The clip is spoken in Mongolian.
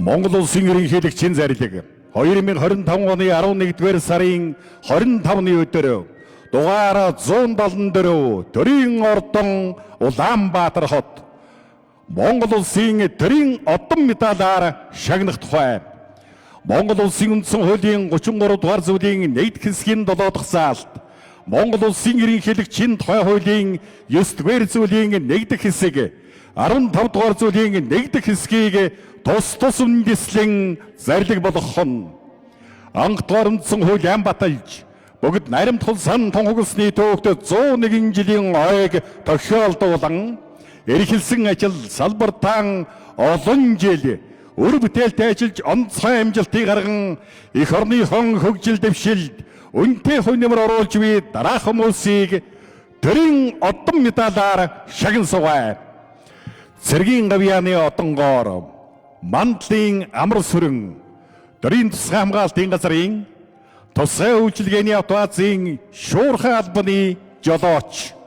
Монгол улсын ерөнхийлөгчийн зарлиг 2025 оны 11-р сарын 25-ны өдөр дугаар 174 төрийн ордон Улаанбаатар хот Монгол улсын төрийн одон медалаар шагнах тухай Монгол улсын үндсэн хуулийн 33 дугаар зүйлийн 1 дэх хэсгийн 7 дахь заалт Монгол улсын ерөнхийлөгчийн тухай хуулийн 9 дугаар зүйлийн 1 дэх хэсэг 15 дугаар зүйлийн 1 дэх хэсгийг тус тус үндэслэн зарлиг болгох нь анх дугаар үндсэн хууль ам баталж бүгд наримтгал сан тунхагласны төвөгт 101 жилийн ойг тохиолдуулан эрхэлсэн ажил салбартаан олон жил үр бүтээлтэй ажиллаж онцгой амжилтыг гарган эх орныхон хөгжил дэвшилд үнэтэй хувь нэмэр оруулж буй дараах хүмүүсийг төрийн одон медалаар шагнан суугай. Цэргийн гавьяаны одонгоор Мандлын амар сүрэн төрийн тусгай хамгаалтын газрын тусгай үйлчилгээний автобазын шуурхай албаны жолооч.